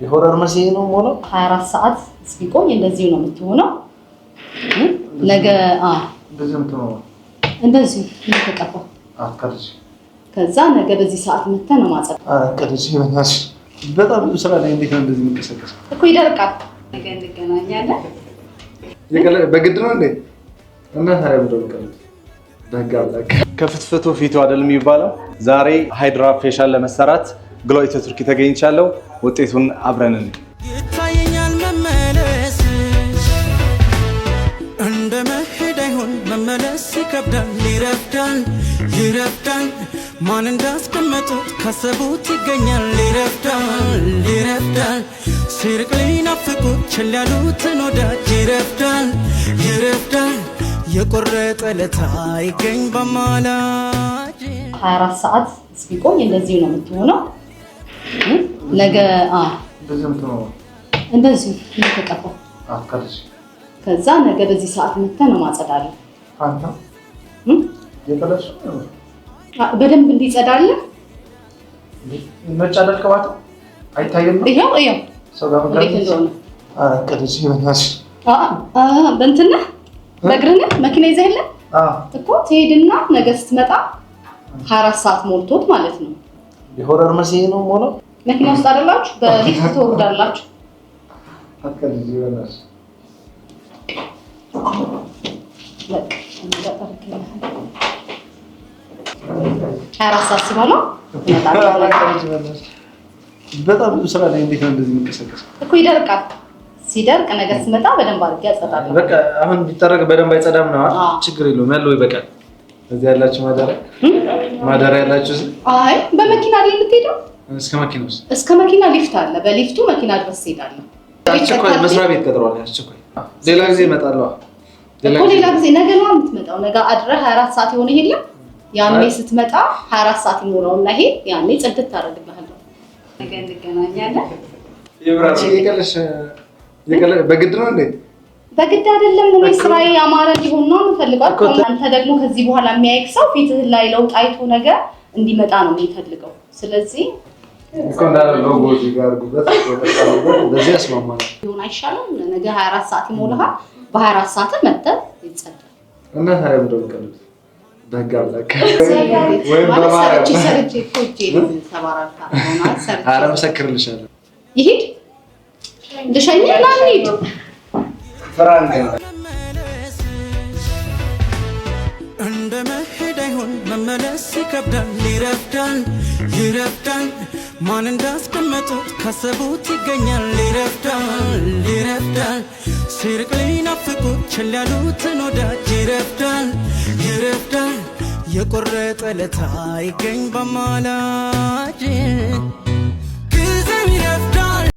የ horror መስዬ ነው የምሆነው። 24 ሰዓት እስኪቆይ እንደዚሁ ነው የምትሆነው። ነገ እንደዚህ ነው የምትሆነው። እንደዚሁ እንደተቀባ። አትቀልጂ። ከዛ ነገ በዚህ ሰዓት መተህ ነው ማጸዳው። አትቀልጂ በእናትሽ። በጣም ብዙ ስራ ላይ እንዴት ነው እንደዚህ የሚንቀሳቀሰው? እኮ ይደርቃል። ነገ እንገናኛለን። በግድ ነው እንዴ? እና ታዲያ ምንድን ነው የምትቀልጂው? በህግ አምላክ። ከፍትፍቱ ፊቱ አይደል የሚባለው? ዛሬ hydra facial ለመሰራት ግሎ ኢትዮ ቱርኪ ተገኝቻለሁ። ውጤቱን አብረን እንይ። ይታየኛል መመለስሽ፣ እንደ መሄድ አይሆን መመለስ ይከብዳል። ይረፍዳል ይረፍዳል፣ ማን እንዳስቀመጡት ካሰቡት ይገኛል። ይረፍዳል ይረፍዳል፣ ሲርቅ ሊናፍቁት ቸል ያሉትን ወዳጅ። ይረፍዳል ይረፍዳል፣ የቆረጠ ለታ ይገኝ በማላጅ። 24 ሰዓት እስኪቆይ እንደዚሁ ነው የምትሆነው። ነገ እንደዚህ ነው የምትሆነው። እንደዚሁ እንደተቀባ። አትቀልጂ። ከዛ ነገ በዚህ ሰዓት መተህ ነው ማጸዳለሁ። አንተ የቀለድሽ ነው? በደንብ እንዲጸዳልህ። ነጭ አይደል ቅባቱ? አይታይም ነው? ይኸው ይኸው። ሰው ጋር እንዴት እንደሆነ። አትቀልጂ በእናትሽ። በእንትን ነህ፣ በእግርህ ነህ፣ መኪና ይዘህ የለ እኮ ትሄድና ነገ ስትመጣ 24 ሰዓት ሞልቶት ማለት ነው። የ horror መስዬ ነው የምሆነው። መኪና ውስጥ አይደላችሁ፣ በሊፍት ትወርዳላችሁ። አትቀልጂ በእናትሽ። በቃ ነገ 24 ሰዓት ሲሞላው ትመጣለህ። አትቀልጂ በእናትሽ። በጣም ብዙ ስራ ላይ እንዴት ነው እንደዚህ የሚንቀሳቀሰው? እኮ ይደርቃል። ሲደርቅ ነገ ስትመጣ በደንብ አድርጌ አጸዳለሁ። በቃ አሁን ቢጠረግ በደንብ አይጸዳም ነው። አዎ። ችግር የለውም፣ ያለው ይበቃል። እዚህ ያላችሁ ማደሪያ ማደሪያ ያላችሁ እዚህ? አይ፣ በመኪና አይደል የምትሄደው? እስከ መኪና ውስጥ። እስከ መኪና ሊፍት አለ። በሊፍቱ መኪና ድረስ ትሄዳለህ። አስቸኳይ መስሪያ ቤት ቀጥሯል። አስቸኳይ ሌላ ጊዜ እመጣለሁ። እኮ ሌላ ጊዜ ነገ ነው የምትመጣው። ነገ አድረህ 24 ሰዓት የሆነ የለም፣ ያኔ ስትመጣ 24 ሰዓት ይሞላውና ይሄ ያኔ ጽድት ታደርግልሃለሁ። ነገ እንገናኛለን። በግድ ነው እንዴ? በግድ አይደለም። እኔ ስራዬ ያማረ እንዲሆን ነው የምፈልገው። አንተ ደግሞ ከዚህ በኋላ የሚያይክ ሰው ፊትህ ላይ ለውጥ አይቶ ነገር እንዲመጣ ነው የሚፈልገው። ስለዚህ እኮ እንዳለ ሎጎ እዚህ ጋር አድርጉበት፣ በዚህ ያስማማል። ሊሆን አይሻልም? ነገ 24 ሰዓት ይሞልሃል። በ24 ሰዓት መጥተህ ይጸዳል። እና ታዲያ ምንድን ነው የምትቀልዱት? በህግ አምላክ ወይም ማለት በማርያም። ሰርቼ ሰርቼ እኮ እጄን ሰባራታ ሆኗል። ሰርቼ ኧረ መሰክርልሻለሁ። ይሂድ ልሸኝህ እና እንሂድ። ፍራንክ ነው። መመለስሽ እንደ መሄድ አይሆን መመለስ ይከብዳል። ይረፍዳል ይረፍዳል፣ ማን እንዳስቀመጡት ካሰቡት ይገኛል። ይረፍዳል ይረፍዳል፣ ሲርቅ ሊናፍቁት ቸል ያሉትን ወዳጅ። ይረፍዳል ይረፍዳል፣ የቆረጠ ለታ ይገኝ በማላጅ። ጊዜም ይረፍዳል።